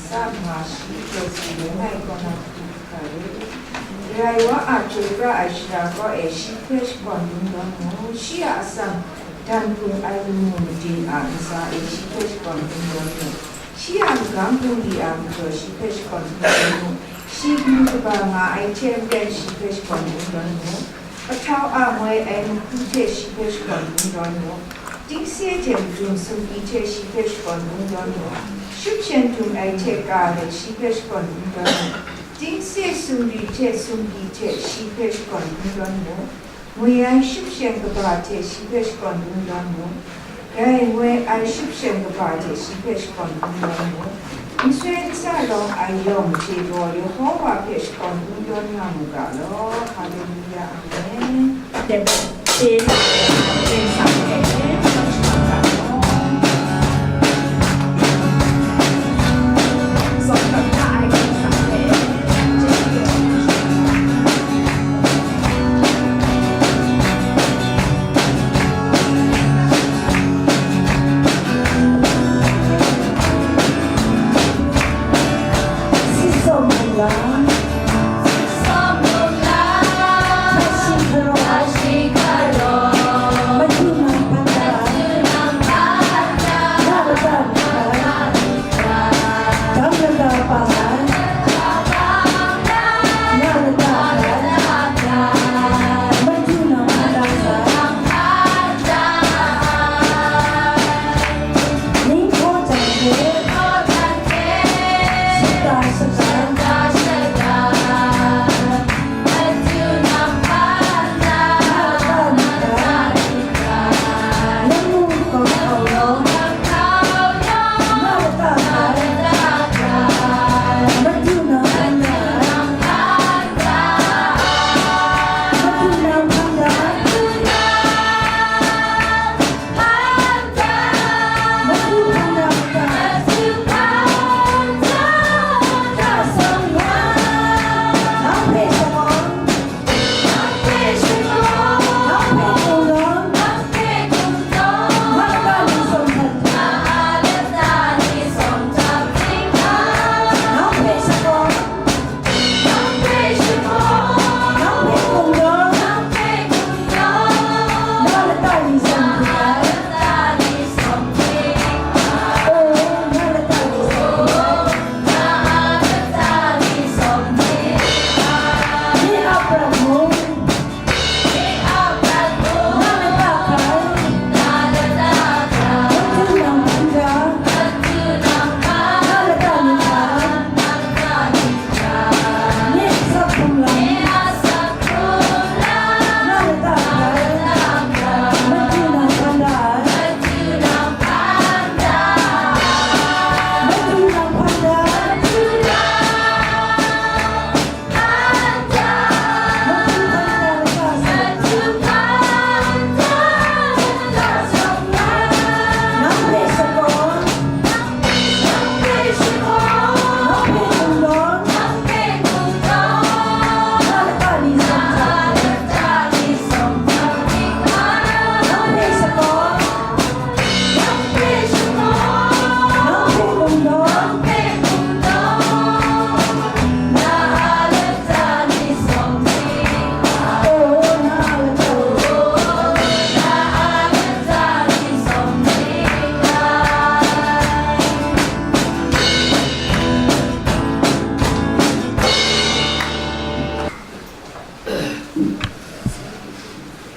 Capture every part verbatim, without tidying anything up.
Sa ma shi hpe tsun ai kaw na hku hkra rit. Karai wa a hkye pra ai shara kaw e shi hpe shakawn dum dawn mu. Shi a atsam dan hpung ai lamu maden a ntsa e shi hpe shakawn dum dawn mu. Shi a magam bungli a majaw shi hpe shakawn dum dawn mu. Shi gu kaba nga ai hte maren shi hpe shakawn dum dawn mu. Pahtau a moi ai mahku hte shi hpe shakawn bung dawn mu. Tingse hte madun sumpi hte shi hpe shakawn bung dawn mu. Shupshen dum ai hte ka let shi hpe shakawn bung dawn mu. Tingse sumri hte sumpi hte shi hpe shakawn bung dawn mu. Moi ai shupshen kaba hte shi hpe shakawn bung dawn mu. Dai moi ai shupshen kaba hte shi hpe shakawn bung dawn mu. Nsoi nsa rawng ai yawng hte gaw Yehowa hpe shakawn bung dawn nga mu ga law. Haleluya, amen.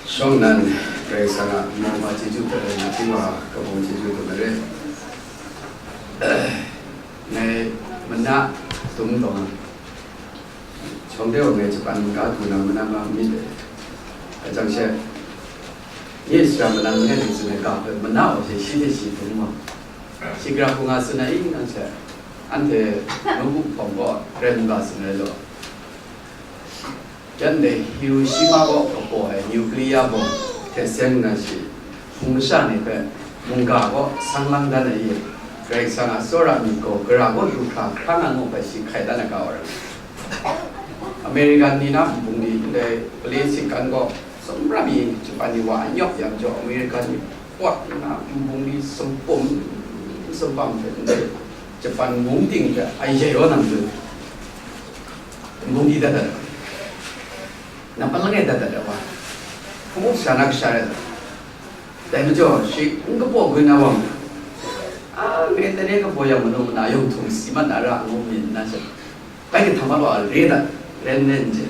Shawng nnan, Karai Kasang a mawng ma chyeju hpe rai na, htingwa kabawng chyeju hpe rai. Ngai mana dum taw, shawng de wa ngai Japan mungga du na mana ma myit ai. Dai jang she, nye sara manang langai hte tsun ai ga hpe mana wa hte shi hte shi dum wa. Shi gara hku nga tsun ai i, nang she, anhte nawku hpawng gaw ren ga tsun ai law. Yan dai Hiroshima kaw kapaw ai nuclear bomb hte seng nna shi, hpung masha ni hpe mungga kaw sang lang dan ai e, Karai Kasang a tsawra myit gaw gara kaw du hkra hkra nga ngu hpe shi hkai dan ai ga wa rai. American ni na nbung ni ndai Pale singkan gaw sumra mi Japan ni wa a nyawk yang jaw, American ni pawt nna nbung ni sumpum sumpam hte ndai Japan mung ting hte a yai wa nang dun, mung di dat dat ai, nampat langai dat dat ai wa, hpung up sha na kasha rai dat. Dai majaw, shi n kapaw gun na wang, a, ngai tare kapaw yang manu mana yawng htung si mat na ra ngu myit na sha, bai kahtam a law a re dat, ren nen je.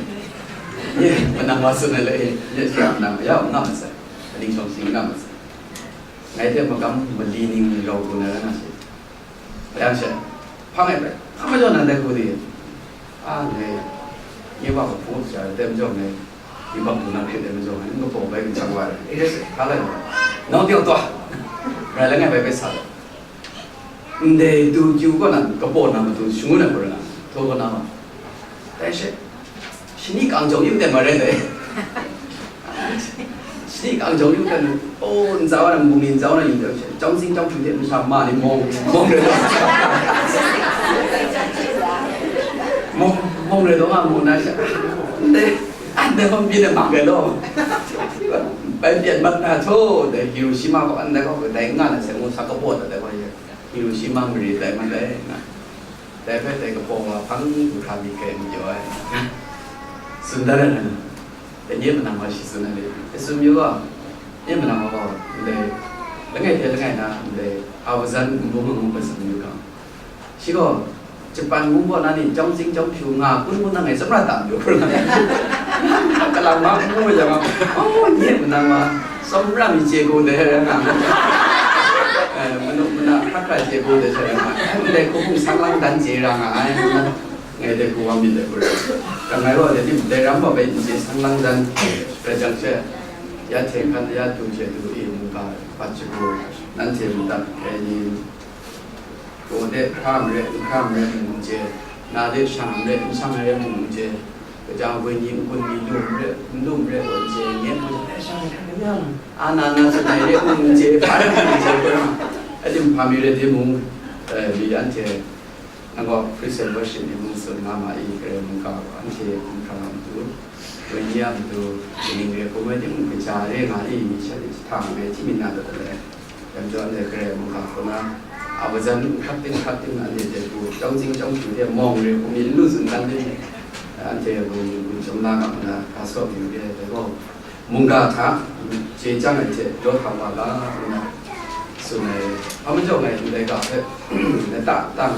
Nye manang wa tsun ai le, nye shi manang ya nga masai, aning shawng shi nga masai. Ngai hte magam mali ning rau pru na ra na shi. Yang she, hpang e bai, a majaw nan dai hku di, a, ngai, nye wa hpung up sha ai, dai majaw ngai, yubak lu na hkrit dai majaw ngai, n kapaw bai n chang wa ai, e se, hka lai wa, nau diau taw, rai langai bai bai sa ai. Ndai tu kyu kaw nan kapaw na matu shangun ai hku rai nga, htaw kaw na ma. Dai she, shani kang jawng yu ten ma rai dai. Shani kang jawng yu ten, oh, ntsa wa na, mung ni ntsa wa na yu ten she, jawng sing jawng hpyu hte masha ma ni mawng, mawng rai dawng. Mawng, mawng rai dawng a mu na she, ndai, ndai hpang byin ai mak rai law. Bai pyan mat na htaw, dai Hiroshima kaw, ndai kaw, dai nga na se, ngu sa kapaw dat dai kaw ye. Hiroshima mari tai mat ai, na. Dai hpe dai kapaw wa hpang du hkra myit hkrai n pyaw ai. Tsun dan ai, dai nye manang wa shi tsun ai le, e tsun yu ga, nye manang wa gaw, ndai, langai hte langai na, ndai, Awazan nbung ngu hpe tsun yu ga. Shi gaw, Japan mung gaw na ni, jawng sing jawng hpyu nga, kun kun na ngai tsawmra tam yu hkra. Kalang ma ngu ai jang, oh, nye manang wa, tsawmra mi chye gu dai rai nga. Eh, manu mana hkra hkra chye gu dai rai nga. Ndai hku hpung sang lang dan chye ra nga ai. Ngai dai hku wa myit dai hku rai. Ka ngai gaw dai tim dai ram wa bai n chye sang lang dan rai jang she, ya hte hkan ya du hte du i mungga hpat shagu, nanhte madat ai ni, gaw de hkra mare, n hkra mare mung n chye, na de shang mare, n shang mare mung n chye, kaja wenyi n-gun mi lu mare, n lu mare gaw n chye, nye mung de shang mare, a na na tsun ai re mung n chye, hpa rai mung n chye, hpa rai mung, a tim hpa mi rai timung, eh, mi anhte, nang gaw praise and worship ni mung tsun nga ma i, Karai mungga gaw anhte n hkra matu, wenyi a matu, kaning re hkum rai timung, kaja re nga i, mi sha ni jahta ngai hti mi na dat ai. Dai majaw, anhte Karai mungga hku na, a, majan n hkrat ting, hkrat ting, anhte dai hku, chyawm zing chyawm hpyu hte mawng re hku mi n lu zun dan de, anhte gun, gun chyawm la nga ma na, ga saw yu de, dai gaw, mungga hta, chye chyang ai hte, daw hta wa ga, ngu na, tsun ai. A majaw ngai ndai ga hpe, lata tang,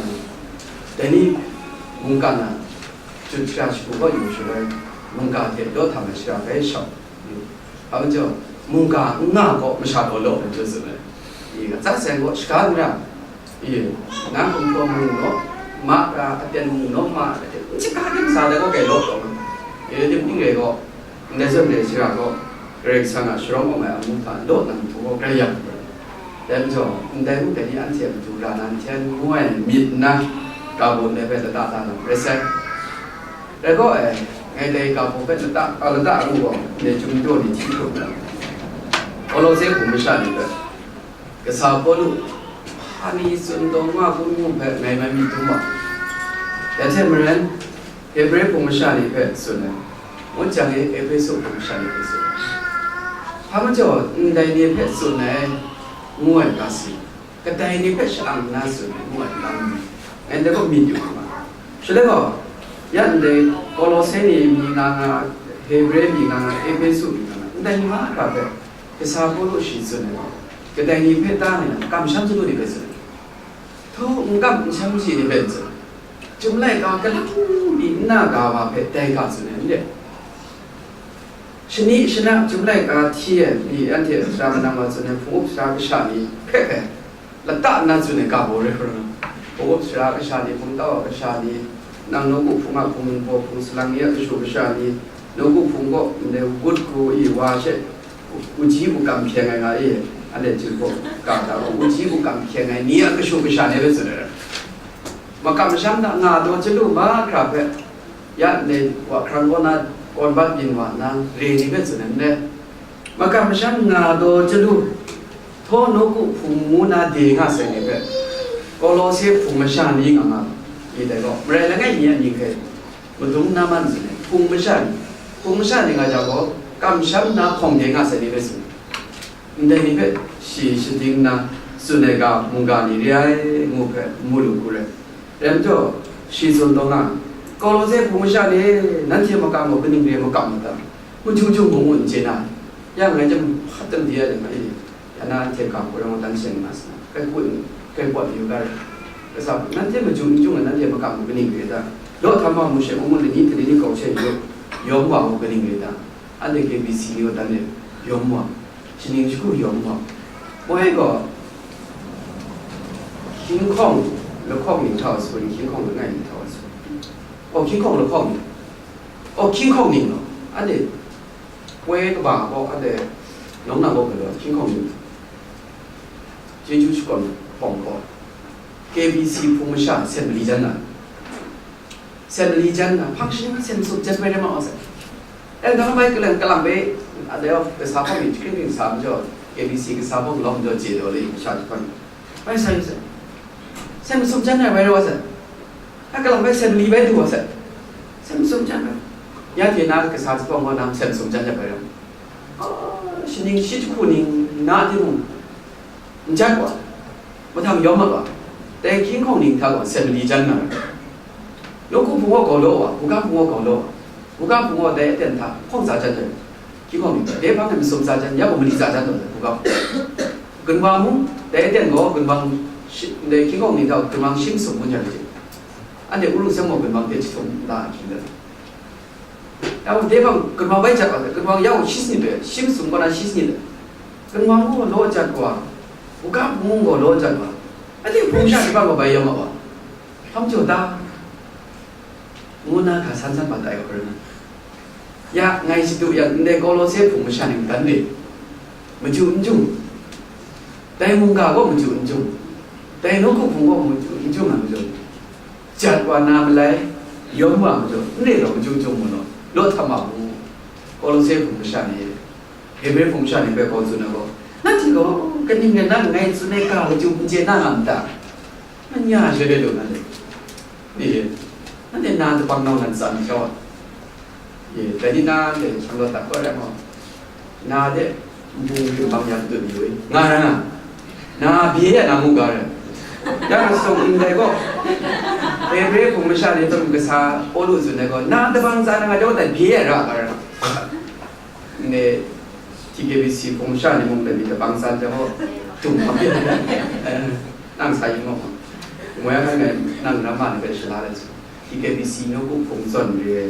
dai ni mungkan a, chyut shara shagu gaw yu shaloi, mungga hte daw hta ai shara bai shawng, Hpa majaw, mungga n nga gaw masha gaw law ai hte tsun ai. I, atsa seng gaw shaga n ra. I, na gumhpraw mung naw ma ra, aten mung naw ma ra, aten n shaga tim sa dai gaw gai law taw ma. I, tim ning rai gaw, ndai zawn re shara gaw, Karai Kasang a sharawng awng ai amu hta law na matu gaw grai yang. Dai majaw, ndai mung dai ni anhte a matu ra na nhten ngu ai myit nna, ga baw ndai hpe lata da na rai sai. Rai gaw, e, ngai dai ga baw hpe lata, a, lata ngu gaw, ndai chyum daw ni hti hkrup na, Kolose hpung masha ni hpe, kasa Pawlu, hpa ni tsun taw nga kun ngu hpe ngai mai myit dum wa. Dai hte maren, Hebre hpung masha ni hpe tsun ai, ngut jang e Ehpesu hpung masha ni hpe tsun ai. Hpa majaw, ndai ni hpe tsun ai, ngu ai ga si, kadai ni hpe sha-ang nna tsun ai, ngu ai lam ni, ngai ndai gaw myit yu nga ma. Shaloi gaw, ya ndai Kolose ni mi nga nga, Hebre mi nga nga, Ehpesu mi nga nga, ndai ni mahkra hpe, kasa Pawlu shi tsun ai gaw, kadai ni hpe ta nna, kamsham chyalu ni hpe tsun ai. Htaw n kam n sham chyalu ni hpe n tsun ai. Chyum laika galang mi nna ga wa hpe dai ga tsun ai n re. Shani shana chyum laika hti ai ni anhte sara manang wa tsun ai hpung up sara kasha ni hpe hpe lata nna tsun ai ga baw rai hkra, hpung up sara kasha ni, hpung tau a kasha ni, nang nawku hpung a hpung ningbaw hpung salang ni a kashu kasha ni, nawku hpung kaw ndai wut hku i wa she, wuji wukam hkyeng ai nga i, anhte Jinghpaw ga hta gaw wuji wukam hkyeng ai ni a kashu kasha ni hpe tsun ai rai. Makam masham hta nga taw chyalu mahkra hpe, ya ndai wa hkrang kaw na kawn bat byin wa nna re ni hpe tsun ai n rai. Makam masham nga taw chyalu, htaw nawku hpung ngu na de nga sai ni hpe, Kolose hpung masha ni nga nga, i dai gaw, marai langai mi a mying hpe, madung na man tsun ai, hpung masha ni, hpung masha ni nga jang gaw, kamsham na hkawng de nga sai ni hpe tsun ai. Ndai ni hpe shi shading nna, Tsun ai ga, mungga ni re ai, ngu hpe, mu lu hku rai. Rai majaw, shi tsun taw na, Kawlose hpung masha ni, nanhte makam gaw kaning re makam mu ta? Machyu chyung mung n chye na? Ya ngai chyam hpat tam di ai, ya na anhte ga hku rau dan seng na sa, kai hku, kai pawt yu ga rai. Kasa, nanhte machyu n chyung ai, nanhte makam gaw kaning re ta? Law htam wa mu she, ngu ngu lani hte lani kau she yu, yawm wa gaw kaning re ta? Anhte K B C ni gaw dan e, yawm wa. Shaning shagu yawm wa. Moi gaw, hkying hkawng lahkawng ning hta wa tsun, hkying hkawng langai ning hta wa tsun. Oh, hkying hkawng lahkawng ning. Oh, hkying hkawng ning gaw. Anhte, poi kaba gaw, anhte, nawng na gaw galaw, hkying hkawng ning. Chyeju shakawn hpawng gaw. K B C hpung masha, Assembly jan na. Assembly jan na, hpang shi ma sem sum jan bai rai ma wa sai. Dai dang bai kalang, kalang bai, a, dai kasa hpawng ni hkring hkring sa majaw, K B C kasa hpawng lawm majaw chye daw le, masha jahpan. Bai sa yu sai. Sem sum jan rai bai rai wa sai. A kalang bai Assembly bai du wa sai. Sem sum jan rai. Ya hte na kasa jahpawng gaw na sem sum jan rai bai rai. Oh, shaning shi jahku ning na timung, n jat wa, mahtang yawm mat wa, dai hkying hkawng ning hta gaw Assembly jan na ra. Nawku hpung gaw gau law wa, buga hpung gaw gau law wa, buga hpung gaw dai aten hta hkawng tsa jan ai, hkying hkawng ning hta, dai hpang e masum tsa jan, ya gaw mali tsa jan taw ai, buga hpung. Gunwang mung, dai aten gaw gunwang shi-, dai hkying hkawng ning hta gunwang shi masum ngun jan ai hte, anhte Uru Seng gaw gunwang hte jahtum la ai hkying dat ai. Yawng dai hpang gunwang bai jat wa sai, gunwang yawng shi sanit bai, shi masum kaw na shi sanit bai. Gunwang gaw law jat wa, buga hpung gaw law jat wa, anhte hpung sha hte bang gaw bai yawng a wa, hpa majaw ta? Ngu na ga san san bat ai hkrum na. Ya, ngai shadu yang, ndai Kawlose hpung masha ning dan re, machyu n jung, dai mungga gaw machyu n jung, dai nawku hpung gaw machyu n jung ai majaw, jat wa na malai, yawm wa majaw, n re law, machyu n jung mu law, law htam wa mu. Kawlose hpung masha ni, Hebre hpung masha ni hpe hkaw tsun ai gaw, nanhte gaw kaning rai nna ngai tsun ai ga lachyum n chye na nga n ta? Anya sha de lu na le. Ni, nanhte na dabang nau nan tsan shau a? Ye, dai ni na de shang law dat kau rai gaw, na de nbung hpring bang ya matut ni wi, nga ra nga. Na bye ya na mu ga rai. Ya nga sung ndai gaw, Hebre hpung masha ni hpe kasa Pawlu tsun ai gaw, na dabang tsan na nga de gaw, dai bye ya ra ga rai. Ndai T K B C hpung masha ni mung dai mi dabang tsan jang gaw, dung hkam bye. Nang sa yin gaw, moi a hkai ngai nang ramma ni hpe shala lai su. T K B C nawku hpung zawn re ai,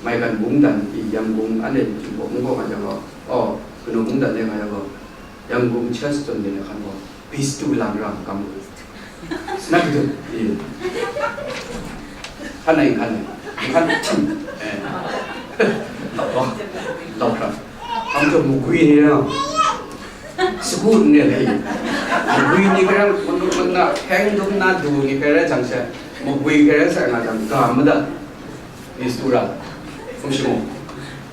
maigan mungdan pyi Yangon anhte Jinghpaw n gaw nga jang gaw, aw, kanu mungdan de nga yang gaw, Yangon church zawn de na hkan gaw, bistu lang ra makam lu. Na kadu, e. Hkan nai, hkan nai. Hkan, eh. Lau hkra. Hkam jaw magwi ni na. Sagu n re ai. Magwi ni hpe rai, manu mana hpeng dum na du ni hpe rai jang she, magwi hpe rai sa nga jang, ga madat. Mistura, hkum shamu,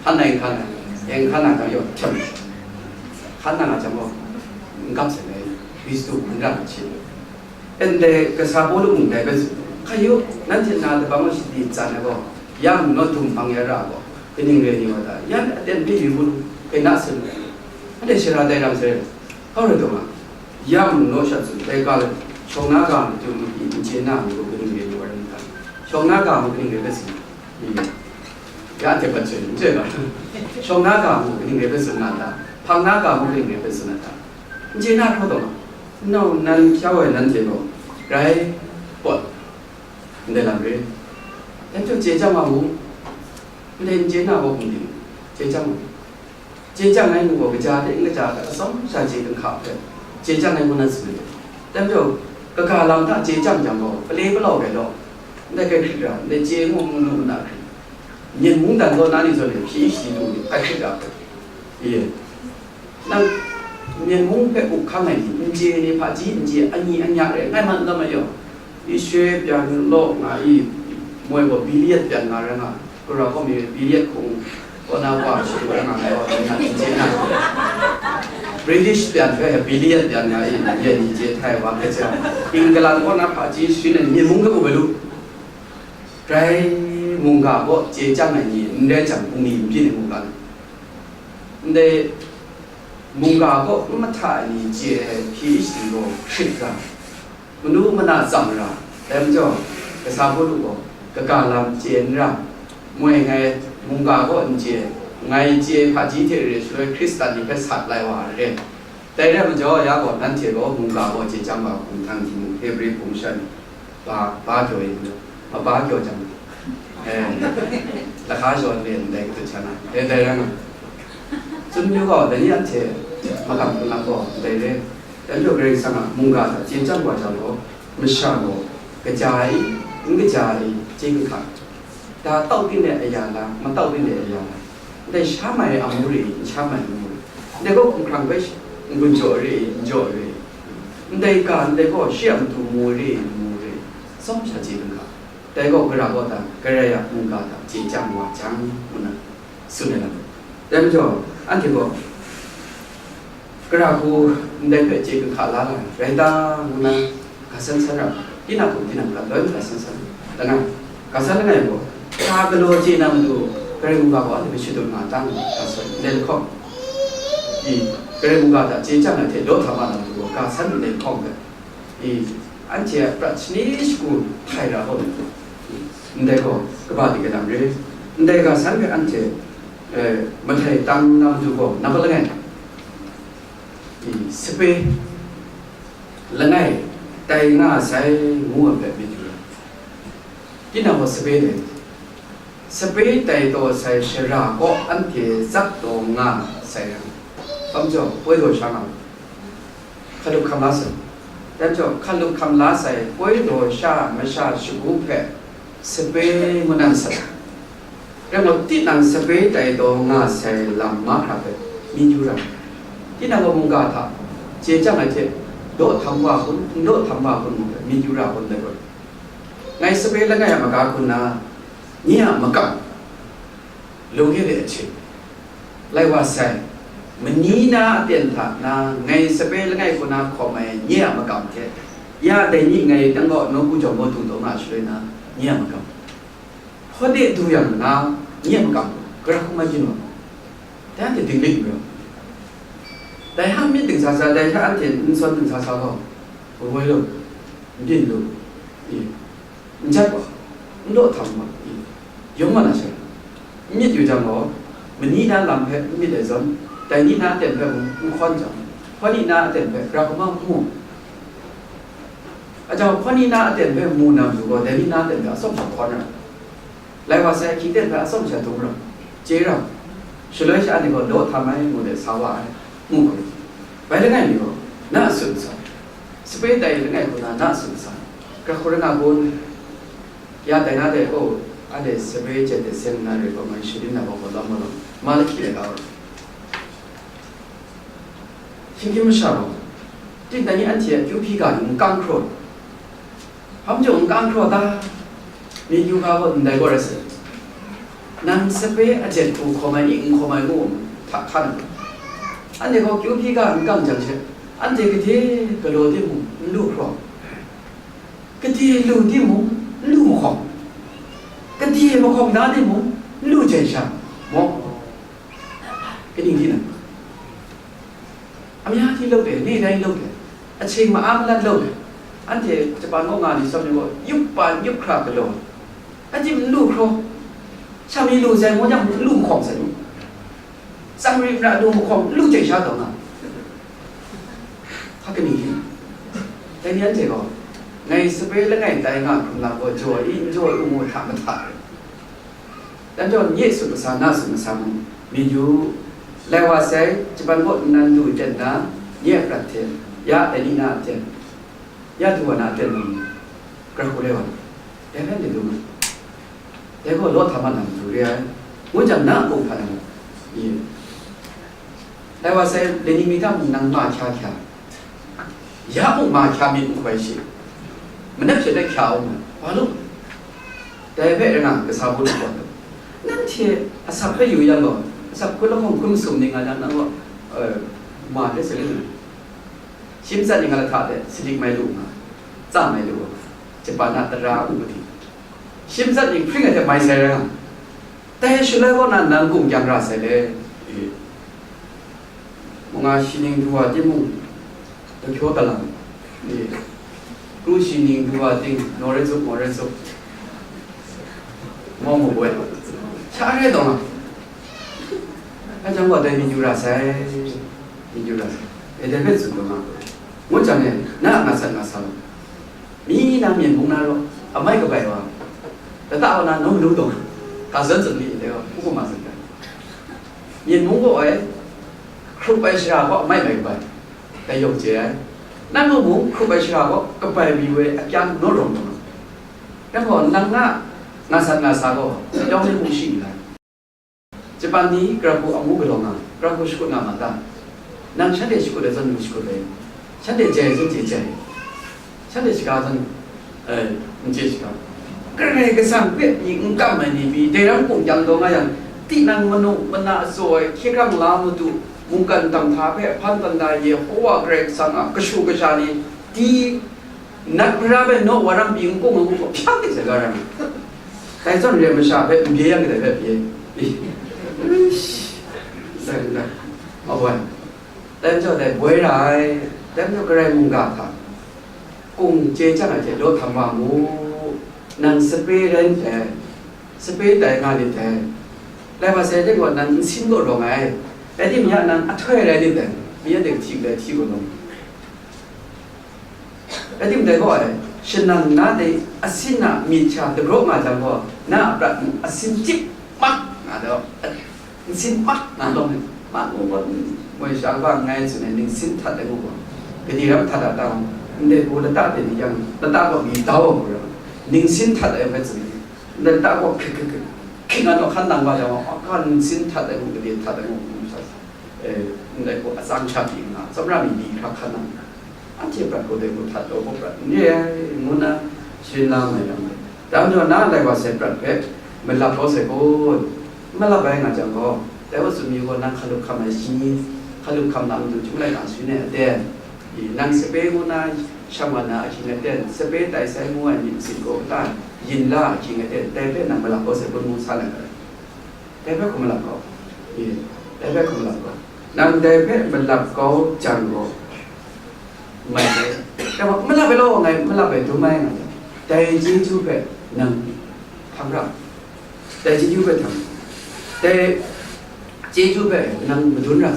hkan nai n hkan ai, e n hkan na jang yaw htem, hkan na nga jang gaw, n gap sai ai, Hkristu hkan ra na hte. Ndai kasa Pawlu mung dai hpe tsun, hkai yu, nanhte na dabang gaw shadi tsan ai gaw, yang nawdum hpang ya ra gaw, kaning rai ni wa ta? Yan aten hpe yu mu lu, hkoi na sun ai, anhte shara tai ram sai, hkau rai taw nga, yang naw sha tsun, dai ga, shawng na ga majaw mung n chye na ai gaw, kaning rai ni wa rai n ta? Shawng na ga mung kaning rai hpe tsun? Ya hte hpat chyoi, n chyoi ga. Shawng na ga mung kaning rai hpe tsun na ta? Hpang na ga mung kaning rai hpe tsun na ta? N chye na hkau taw nga. Nau nan hkyau ai nanhte gaw, grai pawt, ndai lam re. Dai hte chye chyam wa mu. Ndai n chye na gaw hpung ting, chye chyam wa mu. Chye chyang ai ngu gaw, kaja hte n kaja hta atsawm sha chye dinghka hpe chye chyang ai ngu na tsun ai. Dai majaw, kaga lam hta chye chyang jang gaw, palai palau rai law, ndai hkrai hkrit ra, ndai chye ngu ngu nu na hkrit. Myen mungdan gaw na ni zawn e, hpyi shadi lu ni, hkrai hkrit ra hpe. Ye. Nang, myen mung hpe up hkang ai ni, n chye ni, hpaji n chye, ani anya rai, ngai man n tam ai yaw. Ishwe pyan law nga i, moi gaw Billiat pyan nga rai nga, Kura hkawm mi Billiat hkung kaw na wa shi wa nga nga wa na n chye na. British pyan hpe Billiat pyan nga i, yen ni chye htai wa hpe chye. England kaw na hpaji shi nan myen mung hpe up ai lu. Grai mungga kaw chye chyang ai ni n rai jang, bungli n byin ai mungga ni. Ndai Mungga kaw n mahta ai ni chye ai P H D gaw hkrit ga, manu mana tsam ra, dai majaw, kasa hpawt u gaw, kaga lam chye n ra, moi ngai mungga kaw n chye, ngai chye hpaji hte re shaloi Hkristan ni hpe sat lai wa ai re. Dai rai majaw, ya gaw, nanhte gaw mungga gaw chye chyang wa hkum htang hti mung, Hebre hpung shan, ba, ba jaw yin, ma ba jaw jang, eh, lahka jaw le ndai katut sha na, eh, dai rai nga. Tsun yu gaw, dai ni anhte magam hpung lam gaw ndai re. Dai majaw Karai Kasang a mungga hta chye chyang wa jang gaw, masha gaw kaja ai, n kaja ai, chye kahka, da tau ting ai aya la, matau ting ai aya la, ndai sha mai ai amu re i, n sha mai ai amu re, ndai gaw hkumhkrang hpe n gun jaw re i, n jaw re i, ndai ga, ndai gaw shi a matu mu re i, n mu re i, tsawm sha chye lu ga, dai gaw gara kaw ta, Karai a mungga hta chye chyang wa jang, ngu na tsun ai lam. Dai majaw, anhte gaw gara hku ndai hpe chye kahka la la ai rai ta, ngu na, ga san san ra, tinang hkum tinang hkra loi ga san san langai, ga san langai gaw, ga galaw chye na matu, Karai mungga gaw anhte hpe shadut nga ta, ga san ndai lahkawng, i, Karai mungga hta chye chyang ai hte daw htam ai na matu gaw, ga san ndai lahkawng hpe, i, anhte a prat shani shagu htai ra gaw, ndai gaw kaba di kadam re, ndai ga san hpe anhte, eh, mahtai tang na matu gaw, nang langai, i, sape langai tai nga sai ngu ai hpe myit yu ra. Tinang gaw sape dai, sape tai taw sai shara kaw anhte tsap taw nga sai yang, hpa majaw poi daw sha nga, hkalup hkam la sai. Dai majaw, hkalup hkam la sai, poi daw sha masha shagu hpe sape ngu nan sai. Rai nme, tinang sape tai taw nga sai lam mahkra hpe myit yu ra. Tinang gaw mungga hta chye chyang ai hte, daw htam wa kun, n daw htam wa kun ngu hpe myit yu ra kun dai gaw, ngai sape langai a maga hku nna, nye a makam, lung kye de ahte, lai wa sai, mani na aten hta na ngai sape langai hku na hkawm ai nye a makam hte, ya dai ni ngai nang gaw nawku jawng gaw dung taw nga shaloi na, nye a makam, hpawt de du yang na, nye a makam, gara hku mai byin wa, dai anhte dinglik n rawng, dai hta myit dingsa sa, dai hta anhte n sawn dingsa sa gaw, woi lu, n byin lu, i, n jat wa, n daw htam wa, i, yawng wa na sha, n myit yu jang gaw, mani na lam hpe n myit ai zawn, dai ni na aten hpe mung n hkawn jang, hpawt ni na aten hpe gara hku ma n mu. A jang, hpawt ni na aten hpe mu na matu gaw, dai ni na aten hpe atsawm sha hkawn ra, lai wa sai ahkying ten hpe atsawm sha dum ra, chye ra, shaloi sha ni gaw daw htam ai ngu de sa wa ai, ngu gaw, bai langai mi gaw, na a tsun sa, sape tai langai hku na, na a tsun sa, gara hku rai nga kun, ya tai na dai, o, anhte sape jet de sen nna re gaw, ngai sharin na gaw, gaw lawm gaw lawm, ma lahkyi ai ga gaw, hkying hkying masha gaw, tinang ni anhte a kyu hpyi ga ni n kang hkraw, hpa majaw n kang hkraw ta? Myit yu ga gaw ndai gaw rai sai. Nang sape a jet hku hkawm ai ni, n hkawm ai ngu hta hkan ai. Anhte gaw kyu hpyi ga n kang jang she, anhte gade galaw timung n lu hkraw, gade lu timung n lu mahkawng, gade mahkawng na timung n lu jai sha, maw? Kaning di na? Amya hti lawt ai, ni dai lawt ai, ahkying ma-a malat lawt ai, anhte Japan kaw nga ni tsawm ni gaw, yup pan yup hkra galaw ai, adim n lu hkraw, sha mi lu sai ngu jang, n lu mahkawng sai nu, tsang rim ra lu mahkawng, n lu jai sha taw nga, hpa kaning hte, dai ni anhte gaw, ngai sape langai tai nga hkrum lam gaw, jaw ai i, n jaw ai u ngu hta mahta ai. Dan jaw, nye tsun masa, na tsun masa mung, myit yu, lai wa sai, Japan kaw nnan du ten na, nye a prat hte, ya dai ni na aten, ya du wa na aten mung, gara hku rai wa, dai hpe myit yu nga, dai gaw law htam a na matu re ai, ngu jang, na a mung hpa na mung, i, lai wa sai, dai ni mi hta mung nang ma hkya hkya, ya mung ma hkya myit n hkoi shi, manat hpyen ai hkya u nga, wa lu. Dai hpe rai nga, kasa hpawt lu gaw, nanhte asak hpe yu yang gaw, asak hkun lahkawng hkun masum ning nga jang, nang gaw, eh, ma hte saling, shim tsat ning nga lahta hte sadik mai lu nga, tsa mai lu nga, Japan a tara a upadi, shim tsat ning hpring ai hte mai sai rai nga, dai shaloi kaw na nang gung kyang ra sai le, e, Nga shi ning du wa timung, dahkyaw talang, kru shi ning du wa ting, naw rai zup, maw rai zup, maw maw boi, sha re taw nga. Hpa jang gaw dai myit yu ra sai, myit yu ra sai, e dai hpe tsun taw nga, ngu jang e, na a nga sat nga sa lau. Mi na myen mung na raw, amai kabai wa, lata wa na nawng lu taw nga, ga zawn zawn mi dai wa, u hkuma zawn ga. Myen mung gaw ai, hkrup ai shara gaw amai mai kabai, dai yawng chye ai. Nang gaw mung hkrup ai shara gaw kabai mi woi akyang naw rawng taw nga. Nang gaw nang na nga sat nga sa gaw, yawng ni hpung shi n rai. Japan ni Karaku amu galaw nga, Karaku shakut nga ma ta? Nang shanhte shakut ai zawn nu shakut ai, shanhte jai ai zawn jai jai, shanhte shaga zawn, eh, n chye shaga. Karai Kasang hpe pyi n kam ai ni pyi, dai ram kung yang taw nga yang, tinang manu mana tsaw ai, hkye hkrang la matu, mungkan tam hta hpe hpan tawn da, Yehowa Karai Kasang a kashu kasha ni, di, nat hpara hpe naw wa ram pyi n kung ai ngu gaw, hpyak de sai ga ram. Dai zawn re ai masha hpe n bye yang kadai hpe bye. Dai n dai, ma boi. Dai majaw dai boi ra ai, dai majaw Karai mungga hta kung chye chyang ai hte law htam wa mu. Nang sape rai ndai, sape tai nga lit dai. Lai wa sai de gaw nang nsin gaw rawng ai, rai timung ya nang ahtoi rai lit dai, mi ya de hti dai hti gaw lawm. Rai timung dai gaw ai, shanang na dai asin a myit sha dagraw nga jang gaw, na a prat mung asin chyip mak nga daw, nsin mak nga lawm ai, mak ngu gaw, moi sha kaba nngai tsun ai, ningsin htat ai ngu gaw, kadi ram htat a ta, ndai hku lata de ni yang, lata gaw mi dau ai hku ram, ningsin htat ai hpe tsun ai, ndai lata gaw hkrit hkrit hkrit, hkrit nga naw hkan nang wa jang gaw, a, ka ningsin htat ai ngu, kadi htat ai ngu, ngu sa sa, eh, ndai hku atsang sha pyi nga, tsawmra mi li hkra hkan nang. Anhte prat gaw dai gaw hta taw gaw prat n re ai, ngu nna sharin la mai yang, dai majaw na lai wa sai prat hpe malap kau sai kun, n malap ai nga jang gaw, dai wa tsun mi gaw nang hkalup hkam ai shi ni, hkalup hkam na matu chyum laika shangun ai aten, i, nang sape ngu na shang wa na ahkying aten, sape tai sai ngu ai myit masin gaw kata yin la ahkying aten, dai hpe nang malap kau sai kun ngu sa na ai. Dai hpe hkum malap kau. Ye, dai hpe hkum malap kau. Nang dai hpe malap kau jang gaw, mai dai. Dai gaw, malap ai law, ngai malap ai dum ai nga jang, dai chyeju hpe nang hpang ra. Dai chyeju hpe hpang. Dai chyeju hpe nang madun ra.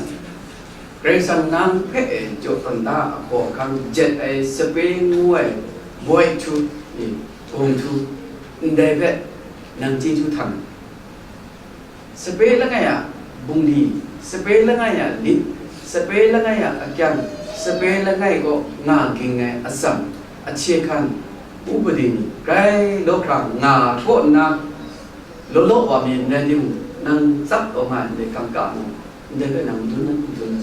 Karai Kasang nang hpe jaw tawn da a hkaw ahkang jet ai sape ngu ai, boi htu, ni, gawng htu, ndai hpe nang chyeju htang. Sape langai a bungli, sape langai a lit, sape langai a akyang, sape langai kaw nga ging ai atsam, ahkye hkan, upadi ni, grai law hkra nga kaw nna, law law wa mi n rai timung, nang tsap taw nga ai ndai kangka mung, ndai hpe nang madun, madun,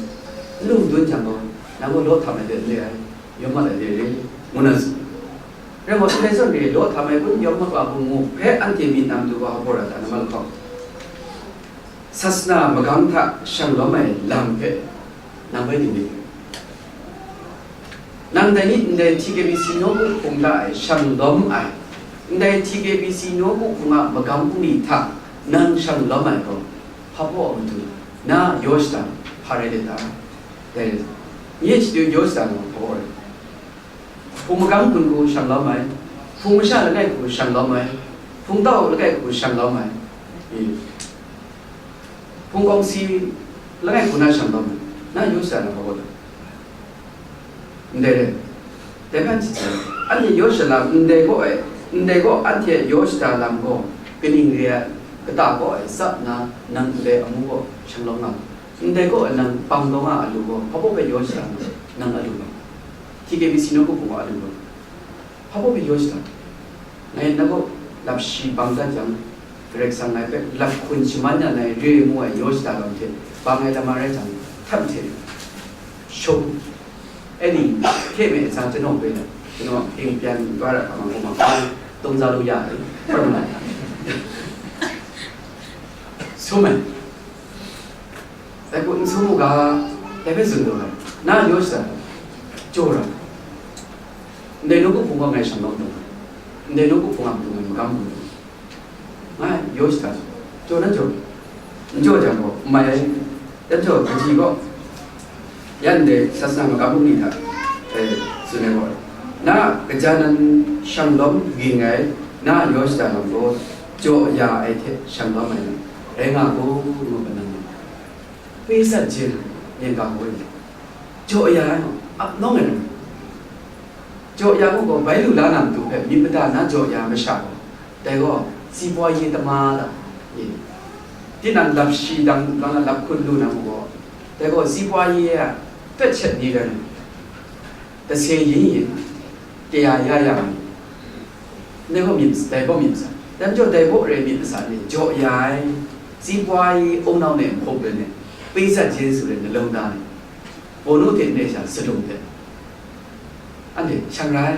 n lu madun jang gaw, nang gaw law htam ai de n re ai, yawm mat ai de re, ngu na tsun. Rai gaw, ndai zawn re, law htam ai kun, yawm mat wa kun ngu hpe anhte myit na matu wa hpaw ra ta na ma lahkawng, sasana magang hta shang lawm ai lam hpe nang bai ding rit. Nang dai ni ndai T K B C nawku hpung hta e shang lawm ai, ndai T K B C nawku hpung a magam bungli hta nang shang lawm ai gaw, hpa baw a matu na yaw shada hpa rai let ta? Dai, nye shadu yaw shada gaw hpa baw rai. Hpung magam kun hku shang lawm ai, hpung masha langai hku shang lawm ai, hpung tau langai hku shang lawm ai, i, hpung kawngsi langai hku na shang lawm ai, na yaw shada na hpa baw ta? Ndai re, dai hpe anhte tsun, anhte yaw shada lam ndai gaw e, ndai gaw anhte yaw shada lam gaw kaning re ai, kata gaw e, tsap nna nang ndai amu gaw shang lawm nga, ndai gaw e, nang bang taw nga a lu gaw, hpa baw hpe yaw shada nga, nang a lu nga, T K B C nawku hpung gaw a lu nga, hpa baw hpe yaw shada. Ngai na gaw lap shi bang dat jang, Karai Kasang ngai hpe lap hkun shaman ya na ai re ngu ai yaw shada lam hte bang ai lama rai jang, htam hte shum, e ni, hte me sa janaw bai na, janaw hping pyan wa ra hkam ai gaw ma, ai, tawng za lu ya ai, hpar ma na, sum ai. Dai hku n sum u ga, dai hpe tsun taw ai, na yaw shada, jaw ra, ndai nawku hpung gaw ngai shang lawm taw ai, ndai nawku hpung a matu ngai magam hpung taw ai, nga yaw shada, jaw na jaw, n jaw jang gaw, n mai ai, dan jaw, kaji gaw, Yan dai sasana magam bungli hta, eh, tsun ai gaw, na a kaja nan shanglawm ging ai, na a yaw shada lam gaw, jaw ya ai hte shanglawm ai lam rai nga gaw, ngu ga nang, Pezat je, myen ga gaw, jaw ya ai, ap nawng ai lam. Jaw ya mu gaw, bai lu la na matu hpe myit mada na jaw ya masha gaw, dai gaw, si bwa ye tama da, ye. Tinang lap shi dang, dang lap hkun lu na mu gaw, dai gaw, si bwa ye a pet shet ni rai nna, kase yin yin, kaya ya ya mi, dai gaw myit, dai gaw myit masa, dai majaw dai baw re myit masa ni, jaw ya ai, si bwa ye, aung nau ne, hkawk rai ne, pezat je su re, nalawng da ni, bawnu hte ne sha, sadum hte, anhte shang rai,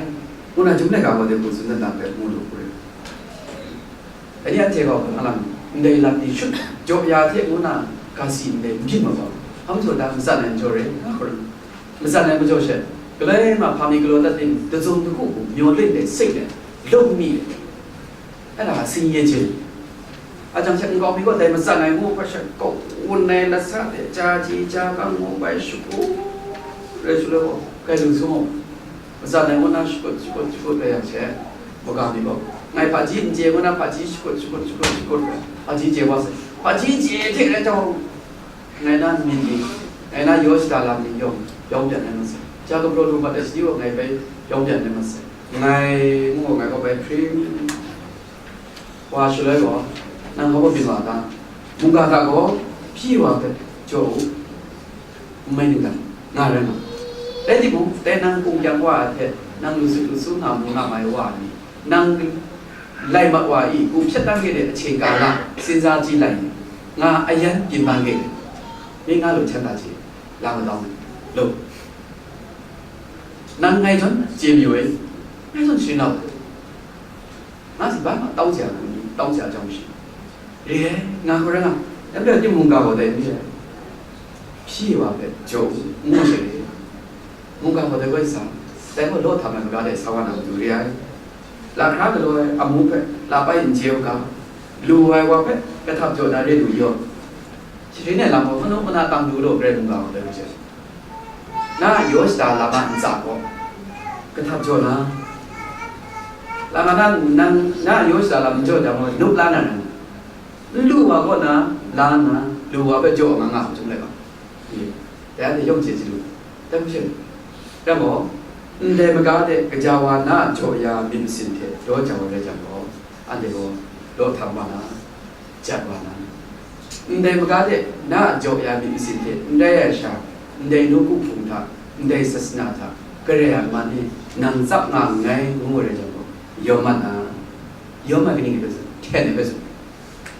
ngu na, Chyum laika gaw de hku tsun dat na hpe mu lu hku rai. Dai ni anhte gaw hpang alam ndai lam ni shut jaw ya hte ngu na, ga si ndai n byin ma gaw, hpa majaw da matsat ai majaw re, nga hkrum. Matsat ai majaw she, galoi ma hpa mi galaw dat tim, dazung dagu hku, myaw lin de, seng de, lung mi de. Ai na, sing ye jin. A jang she nkau mi gaw dai matsat ai ngu hpe she, kau wun ai lat sa de, ja ji ja kang ngu bai shakut rai shaloi gaw, kai lu su mu. Matsat ai ngu na shakut, shakut, shakut rai yang she, maga mi gaw, ngai hpaji n chye ngu na hpaji shakut, shakut, shakut, shakut rai, hpaji chye wa sai. Hpaji chye hte rai jang, ngai na myit ni, ngai na yaw shada lam ni yawng, yawng byan ai masai. Ja gumhpraw lu mat ai sadi gaw ngai bai yawng byan ai masai. Ngai mu gaw ngai gaw bai hpring wa shaloi gaw, nang hpa baw byin wa ta? Mungga hta gaw, hpyi wa hpe jaw u, n mai ning ta? Nga rai nga. Rai timung, dai nang kungkyang wa ai hte, nang lu su lu su nga mu nga mai wa ni, nang lai mat wa i, ku hpyet dan kade ahkying kala, sinza ji lai ni, nga ayan byin ban kade, mi nga lu htan da ji, la matau ni, lo. Nang ngai zawn chye mayu ai, ngai zawn sharin na u, nga si ba ma tau ja hku ni, tau ja jang shi, re ai, nga hku rai nga, dai majaw timung ga gaw dai n re ai, hpyi wa hpe jaw u, ngu she re. Mungga gaw dai gaw sa, dai gaw law htam ai maga de sa wa na matu re ai. Lahkra galaw ai amu hpe la pai n chye u ga, lu ai wa hpe kahtap jaw na re lu yaw. Shahkrin ai lam gaw manu mana tang du law, Karai mungga gaw dai hte. Na a yaw shada lam a ntsa gaw kahtap jaw na, lama na nang na a yaw shada lam n jaw jang gaw, nup la na rai. N lu wa kaw na la nna, lu wa hpe jaw nga nga hku htum let ga, dai hte yawng chye chyalu, dai hku she, rai gaw, ndai maga de gaja wa na a jaw ya myit masin hte daw jau ai rai jang gaw, anhte gaw law htam wa na, jat wa na, ndai maga de na a jaw ya myit masin hte n rai ai sha, ndai nawku hpung hta, ndai sasana hta, Karai a man e nang tsap nga nngai, ngu ai rai jang gaw, yawm mat na, yawm ai kaning hpe tsun, hten ai hpe tsun,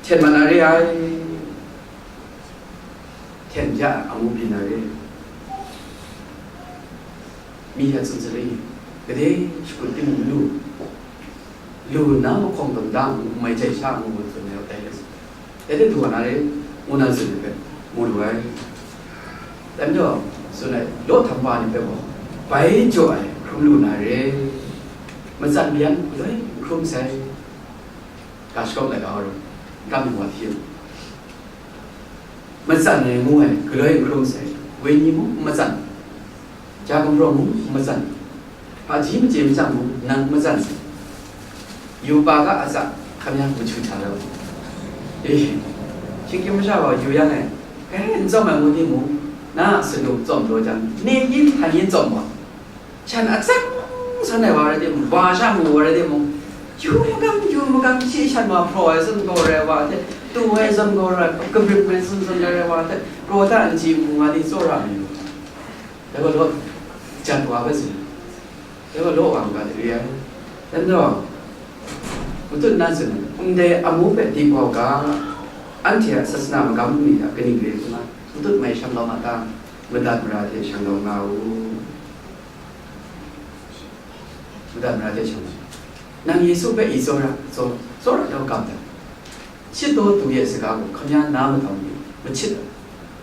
hten mat na re ai, hten ja ai amu byin na re ai. Mi hte tsun sarai, gade shakut timung lu, lu nna mahkawng dum da ngu, mai jai sha ngu, ngu tsun ai, dai hte tsun, dai hte du wa na re, ngu na tsun ai hpe mu lu ai. Dai majaw, tsun ai, law htam wa ni hpe gaw, bai jaw ai hkrum lu na re, matsat mayan galoi n hkrum sai, ga shakawp laika wa ru, n kam yang wa hti u. Matsat ai ngu ai galoi n hkrum sai, wenyi mung n matsat, ja gumhpraw mung n matsat, hpaji machye machyang mung nang n matsat sai. Yu pa ga a tsa, hkam yang machu hta lau. E, shingkyim masha gaw yu yang e, kai n tsawm ai ngu timung, na a sanu tsawm daw jang, ne yin htan yin tsawm wa. Shan atsang san ai wa rai timung, ba sha mu wa rai timung, yu magam, yu magam, shi shan wa hpraw ai zawn gaw rai wa hte, tu ai zawn gaw rai, kabrim ai zawn zawn rai wa hte, raw ta n chyi mu nga ni tsawra ai yu. Dai gaw law, jan wa hpe tsun, dai gaw law wa nga de re ai. Dai majaw, matut na tsun, ndai amu hpe dip kau ga, anhte a sasana magam ni hta kaning re hkuna, matut mai shang lawm a ta? Madat mara hte shang lawm nga u. Madat mara hte shang lawm. Nang Yesu hpe i tsawra, tsaw-, tsawra tau kam dat. Shit taw tu ye saga gaw, hkam ya na matau ni, machit ai,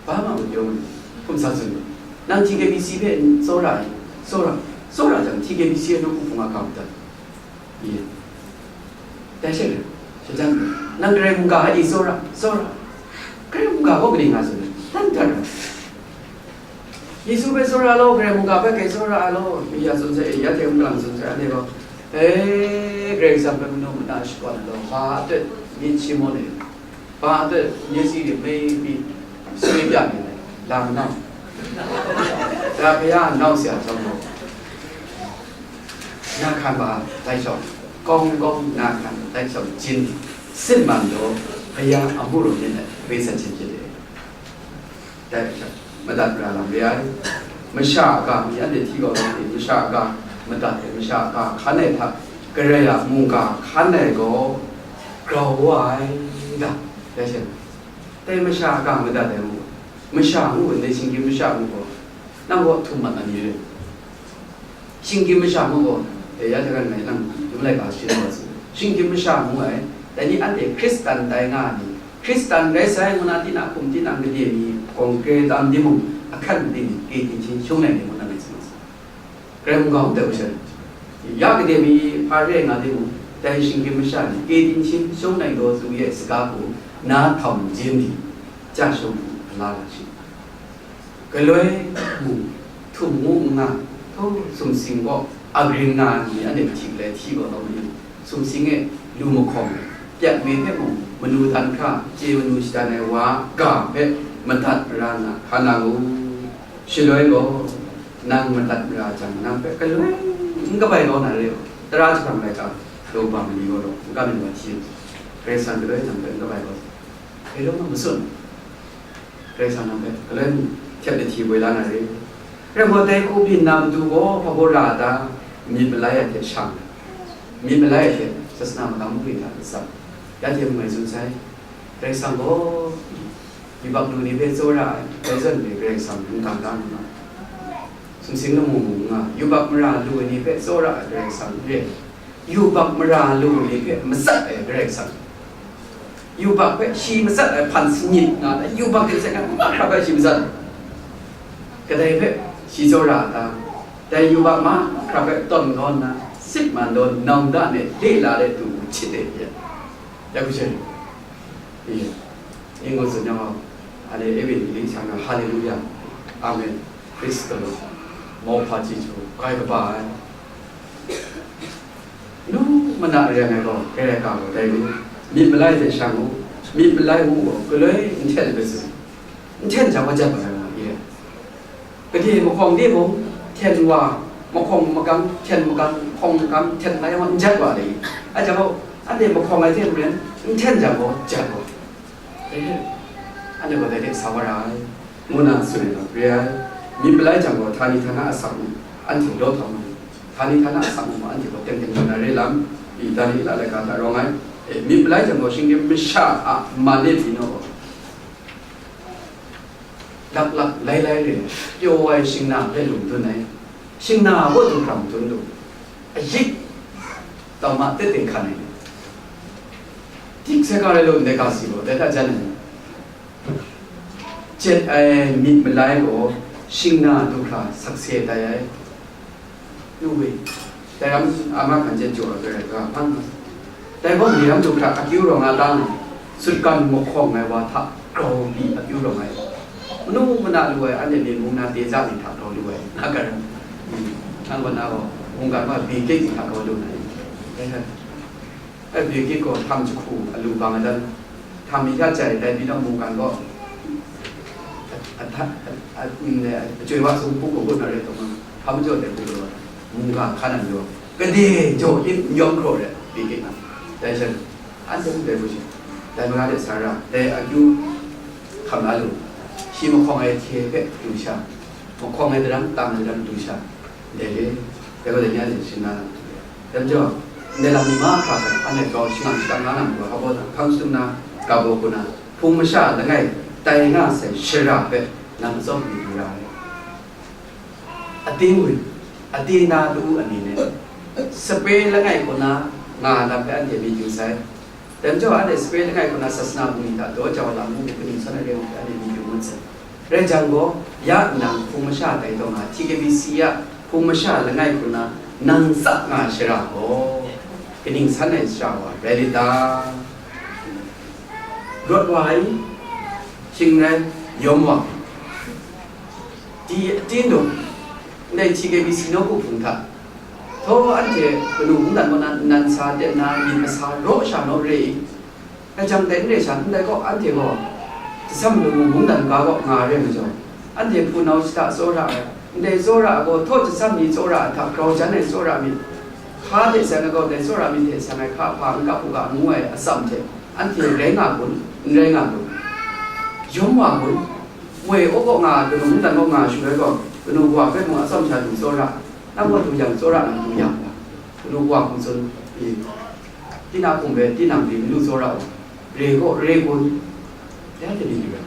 ba ma mapyaw ai, hkum sa tsun ai. Nang T K B C hpe n tsawra ai, tsawra, tsawra jang, T K B C ai nawku hpung a ga madat. Ye. Dai she le, shajang, nang Karai mungga ai tsawra, tsawra. Karai mungga gaw kaning nga tsun ai, dan dan rai. Yesu hpe tsawra ai law, Karai mungga hpe grai tsawra ai law, mi ya tsun sai, ya hte mung kalang tsun sai, anhte gaw, e, Karai Kasang hpe manu mana shakawn ai law, hpa a pet myit shi maw ni? Hpa a pet myit si de, mei mi, soi pya ni, la nau. Dai hpe ya nau si a chyawm gaw, နာခံပါ၊ ဒါကြောင့် ကောင်းကောင်းနာခံ၊ ဒါကြောင့် ကျင့်၊ စစ်မှန်သော ဘုရားအမှုတော်မြတ်နဲ့ ပေးဆက်ခြင်းဖြစ်တယ်။ ဒါကြောင့် မတတ်မရတာမရ၊ မရှအကမရတဲ့ထီကောင်းတဲ့ မရှအကမတတ်တဲ့ မရှအကခါနဲ့ထပ်ကြရရမုန်ကခါနဲ့ကောကြော်ဝိုင်းတာတဲ့ရှင်တဲ့ မရှအကမတတ်တဲ့မူ၊ မရှမှုကို နေရှင်ကမရှမှုကို နောက်တော့ထုံမှတ်အမြင် Shingkim masha mu gaw, e, ya hte ran ngai lang, yum laika shi na wa tsun. Shingkim masha mu ai, dai ni anhte Hkristan tai nga ai ni, Hkristan rai sai ngu na tinang hkum tinang gade mi, kawng kre tam timung, ahkang ting ni, ke ting shin shung ai ni ngu na ngai tsun. Karai mungga hpe hte hpung sha, ya gade mi hpa re nga timung, dai shingkim masha ni, ke ting shin shung ai gaw tsun ye saga hku, na htaw jin ni, ja shung hku, a la ga shi. Galoi mung, htum ngu n nga, htaw sumsing gaw, a ring nga ai ni anhte hti galai hti gaw lawm ni, sumsing e lu mahkawng, pyat mi hpe mung, manu dan hkra, chye manu shadan ai wa ga hpe madat mara nna, hkan na ngu, shaloi gaw, nang madat mara jang, nang hpe galoi n kabai kau na re, tara jahprang laika, daw ba mali gaw law, n kam yu wa hti, Karai Kasang galoi nang hpe n kabai kau, hpe law ma matsun. Karai Kasang nang hpe galoi mung hte hti woi la na re. Rai gaw, dai hku byin na matu gaw hpa baw ra a ta? Myit malai ai hte shang ai, myit malai ai hte sasana magam mungli hta latsak, ya hte mung ngai tsun sai. Karai Kasang gaw yubak lu ni hpe tsawra ai, dai zawn re Karai Kasang n gang da nu na. Sumsing lamu mung nga, yubak mara lu ai ni hpe tsawra ai Karai Kasang n re. Yubak mara lu ai ni hpe matsat ai Karai Kasang. Yubak hpe shi matsat ai hpan sanyit nga ai, yubak hte hte mahkra hpe shi matsat ai. Kadai hpe shi tsawra a ta? Dai yubak mahkra hpe tawn kau nna, sit man daw, nau nta ne, le la de du htit de, ya. Ya hku sha ni? Iya. Ning gaw tsun yang gaw, ale, Evangelist hkang na, Haleluya. Amen. Praise the Lord. Mauhpa chyeju, kai kaba ai. Nu mana re ai gaw, kai ai ga gaw, dai ni. Myit malai hte shang u, myit malai u gaw, galoi n hten ai hpe tsun. N hten jang wa jat ai gaw, ye. Gade mahkawng de mung, hten wa, mahkawng magang, hten magang, hkawng magang, hten lai wa, n jat wa le. A jang gaw, anhte mahkawng ai hte maren, n hten jang gaw, jat wa. Dai hte, anhte gaw dai hte sa wa ra ai, ngu na tsun ai lam re ai. Myit malai jang gaw, htani htana asak mu, anhte law hta mu, htani htana asak mu, anhte gaw teng teng na re lam, i, Daniela laika hta rawng ai. E, myit malai jang gaw, shinggyim masha a man e pyi naw gaw, laklak lailai re, pyaw ai shingna hpe lung dun ai, shingna a baw du hkra madun lu, ayik tau ma tete hkan ai, dik sai ga rai lu ndai ga si gaw, dai hta jan ai, jet ai myit malai gaw, shingna du hkra sakse tai ai. Yu we, dai ram ama hkan jen jaw ai hpe rai ga, hpang nga. Dai gaw, ni ram du hkra akyu rawng a lang, sutgan mahkawng ai wa hta grau pyi akyu rawng ai. Manu mana lu ai, anhte ni mung na teza ni hta grau lu ai, nga ga ram. Nang gaw na gaw, mungkan wa bikik ni hta grau lu na i? Dai hta, ai bikik gaw htam jahku alu bang ai dan, htam mi hta jai dai pyi naw mungkan gaw, a, a, a, a, mm, a, a, chyoi wa sung hpung gaw gun na rai taw ma, hpa majaw dai hku galaw ai, mungga hkan na majaw, gade jaw in n yawm hkraw re, bikik na. Dai shan, anhte mung dai hku shi, dai mara de sa ra, dai akyu hkam la lu, shi mahkawng ai hte hpe du sha, mahkawng ai daram, tang ai daram du sha, dai re, dai gaw dai ni a hte shing na na. Dai majaw, ndai lam ni mahkra hpe, anhte grau shangam shakang la na majaw, hpa baw hta hkang shadum na, ga baw hku na, hpung masha langai tai nga sai shara hpe, nang atsawm ni du ra ai. Ating we, ating na tu ani ne, sape langai kaw na nga ai lam hpe anhte myit yu sai. Dai majaw, anhte sape langai kaw na sasana bungli hta daw jau ai lam mung kaning san ai rai ngu hpe anhte myit yu ngut sai. Rai jang gaw, ya nang hpung masha tai taw nga, T K B C a hpung masha langai kaw na nang tsap nga ai shara gaw, kaning san ai shara wa rai lit ta? Rawt wa ai, shing rai, yawm wa, Di, tinung, ndai T K B C nawku hpung hta, htaw anhte kanu mungdan kaw na nnan sa ten na myit masa raw sha naw re i? Hkrai jang dai n re sha, ndai kaw anhte gaw, jasam lamu mungdan ga kaw nga re majaw, anhte hpunau shada tsawra ai, ndai tsawra ai gaw, htaw jasam ni tsawra ai hta grau jan ai tsawra myit, hpa hte san ai gaw, ndai tsawra myit hte san ai hka hpa n kap u ga, ngu ai atsam hte, anhte rai nga kun, n rai nga kun, yawm wa kun, moi aw kaw nga, kanu mungdan kaw nga shu ai gaw, kanu wa hpe mung atsam sha du tsawra, nang gaw du yang tsawra na du yang ga, kanu wa hkum tsun, i, tinang hkum hpe tinang pyi n lu tsawra u, re gaw re kun, ya hte myit yu ai.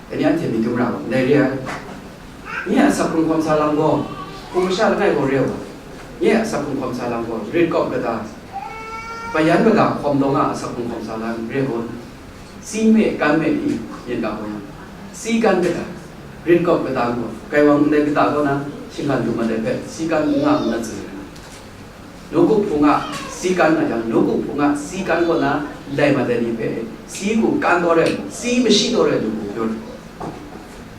Dai ni anhte myit dum ra gaw, ndai re ai. Nye a asak hkrung hkawm sa lam gaw, hpung masha langai gaw re ai wa, nye a asak hkrung hkawm sa lam gaw, rit kawp kata, bayan kata hkawm dawng a asak hkrung hkawm sa lam re ai gaw, si me, kan me ni, yin ga gaw yang, si kan kata, rit kawp kata gaw, gaiwang ndai kata kaw na, shinggan du mat ai hpe, si kan n nga nna tsun ai. Nawku hpung a si kan a yang, nawku hpung a si kan kaw na lai mat ai ni hpe, si ku kan taw rai, si mashi taw rai lu hku pyaw.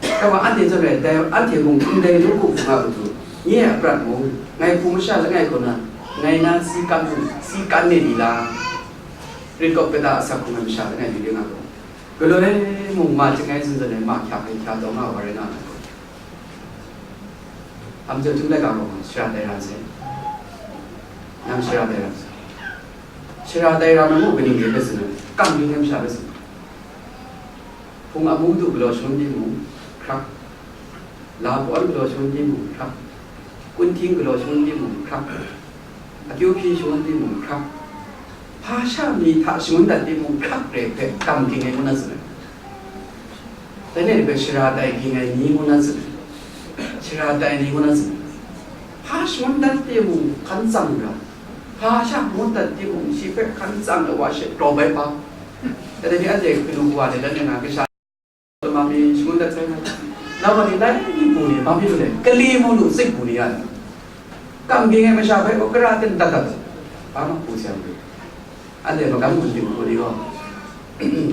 Kawa anhte zawn rai, dai anhte mung ndai nawku hpung a matu, nye a prat mung, ngai hpung masha langai kaw na, ngai na si kan, si kan ne li la? Rit kawp kata asak hkrung ai masha langai mi ring nga gaw, galoi mung ma chyangai zawn zawn ai ma hkya hkrai hkya taw nga wa rai nga ai. Am jau htung laika gaw, shara tai ra sai. Nang shara tai ra sai. Shara tai ra na mu kaning de hpe tsun ai, kam hpyi nem sha hpe tsun ai. Hpung amu du galaw shangun timung, hkrak. La pawn galaw shangun timung, hkrak. Kunhting galaw shangun timung, hkrak. Akyu hpyi shangun timung, hkrak. Hpa sha mi hta shangun dat timung, hkrak re hpe kam ging ai ngu na tsun ai. Dai ni hpe shara tai ging ai ni ngu na tsun ai. Shara tai ni ngu na tsun ai. Hpa shangun dat timung, hkan tsang ra. Hpa sha ngut dat timung, shi hpe hkan tsang ai wa she grau bai hpa. Dai ni anhte hkanu wa ni dan ni nga kasha lama mi shangun dat sai na. Lawa ni lai mi bu ni, ma mi lu le, kali mu lu, zik bu ni ya. Kam ging ai masha hpe gaw kara ten dat dat, ba ma hku siang lu. Anhte magam gun ting hku ni gaw,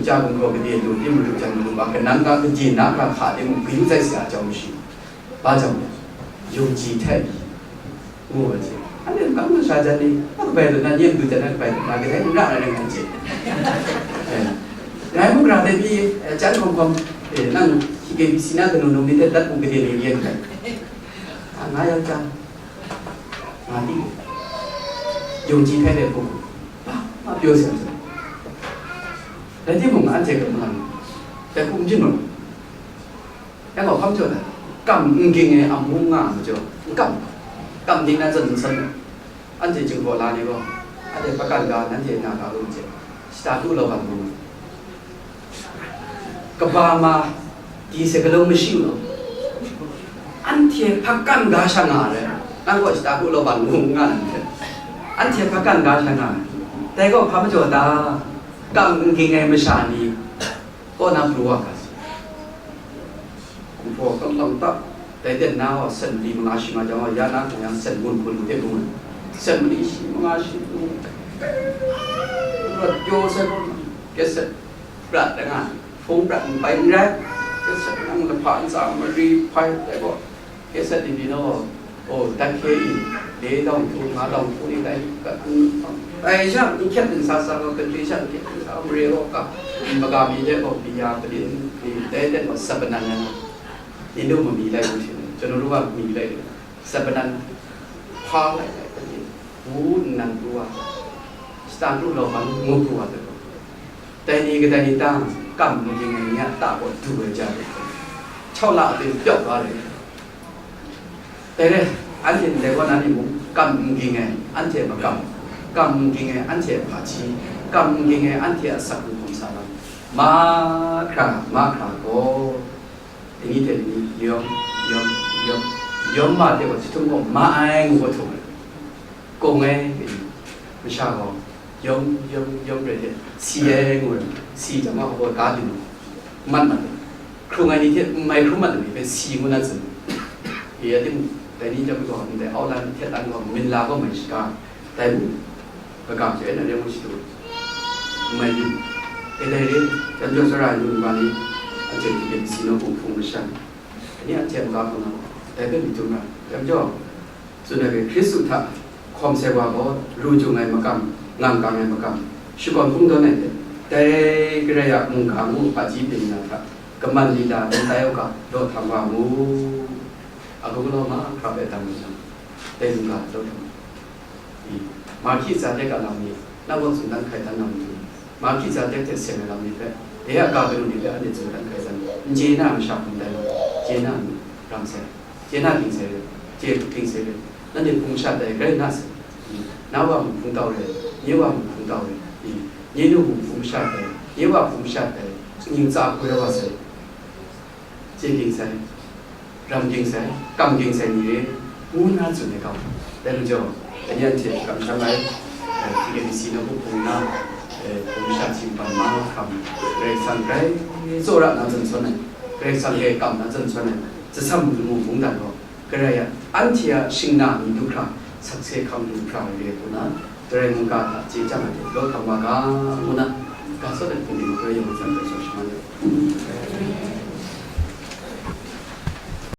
ja gumhpraw gade lu, tim lu, jan lu, ba kanang ga kaji na ga hka timung, kayu tai sa ai jau mashi. Ba jang, yungji hte pyi, ngu ai hte, anhte magam gun sha jan ni, a kabai lu na, yen du jan na kabai lu na, kadai n ra ai rai ngai hte. Eh, ngai mung ra hte pyi, eh, jan hkawm hkawm, eh, nang T K B C na kanu num ni hte dat bu gade ni yen hte. A, nga yang jang, nga di, yungji hte de hku, ba, ma pyaw siang siang. Rai timung, anhte hkrum nga, dai hku n byin mat. Yang gaw hpa majaw dai, kam n ging ai amu nga ai majaw, n kam, kam ning na zawn n san ai. Anhte Jinghpaw la ni gaw, anhte hpakan ga, nanhte na ga lu n chye, shata du law ban ngu. Kaba ma, di se galaw mashi u law, anhte hpakan ga sha nga ai, nang gaw shata du law ban ngu nga ai hte, anhte hpakan ga sha nga ai. Dai gaw hpa majaw ta, kam n ging ai masha ni, kaw na pru wa ga. Kumhpaw kang lang tap, dai ten na gaw, sen mali manga shi nga jang gaw, ya na hkang yang sen ngun hkun lu hte bung ai. Sen mali shi manga shi bung, rawt pyaw sai gaw, kaset prat da nga, hpung prat n bai n rai, kaset nang lahpa ntsa mari hpai ai gaw, kaset ni pyi naw, oh, dan hkye i, le dawng htu, nga dawng htu ni dai, ka, dai sha, n hkyet n sa sa gaw, kantri sha n hkyet n sa, mare gaw ka, maga mi hte gaw, bia, palin, ni, dai hte gaw, sapanan ai na, ni nu mami lai lu hte, chanu ruwa mami lai lu, sapanan, hpa lai lai, palin, wu nnan pru wa, shata pru law ban, ngu pru wa, dai gaw. Dai ni kadai ni ta, kam n ging ai ni a ta gaw du ai ja ai, chau la a pyin pyawp la ai. Dai re, anhte ndai kaw na ni mung, kam n ging ai, anhte makam, kam n ging ai, anhte a hpaji, kam n ging ai, anhte a asak n hkawm sa lam, mahkra, mahkra gaw, dai ni hte dai ni, yawm, yawm, yawm, yawm ma hte gaw, jahtum gaw ma ai ngu gaw htum ai. Kung ai, masha gaw, yawm, yawm, yawm rai hte, si ai ngu ai, si jang a, hpaw ga byin, mat mat ai, hkrung ai ni hte n mai hkrum mat ai ni hpe si ngu na tsun. Ya timung, dai ni chyawm gaw, ndai au lan htet an gaw, min la gaw mai shaga, dai mung, kaga hte na rem ngu shi tu, n mai byin. E dai re, jan jaw tsawra ai nu nma ni, a jeng hte si nawku hpung masha, Ni a hte mungga hku na, dai hpe myit dum ra ai. Dai majaw, tsun ai hpe, Hkristu hta hkawm sai wa gaw, ru jung ai makam, ngang kang ai makam, shakawn kungdawn ai hte, dai Karai a mungga ngu hpaji byin na hta, kaman lila n tai u ga, daw htam wa mu. A galaw mahkra hpe dang wu jang, dai mungga daw htam i, Melkisedek a lam ni, na gaw tsun dan hkai dan na matu, Melkisedek hte seng ai lam ni hpe, dai a ga kanu ni hpe anhte tsun dan hkai dan, n chye na ai masha hkum tai lam, chye na ai ram sai, chye na ting sai rai, chye ting sai rai, nanhte hpung sha tai rai na sai, i, na wa mung hpung tau rai, nye wa mung hpung tau rai, i, nye nu mung hpung sha tai, nye wa hpung sha tai, nying tsa hkoi wa sai, chye ting sai, ram ging sai, kam ging sai ni re, ngu nna tsun ai hkau. Dai majaw, dai ni anhte kamsham ai, eh, T K B C nawku hpung na, eh, hpung sha htim ban mahkra, Karai Kasang grai tsawra na zawn sawn ai, Karai Kasang grai kam na zawn sawn ai, zatsam lamu mungdan gaw, Karai a, anhte a shingna mi du hkra, sakse hkam du hkra ai re ai hku na, Karai mungga hta chye chyang ai hte, daw hkam wa ga, ngu na, ga sawt ai hpung ni, Karai yawng a zawn grai shaman ai.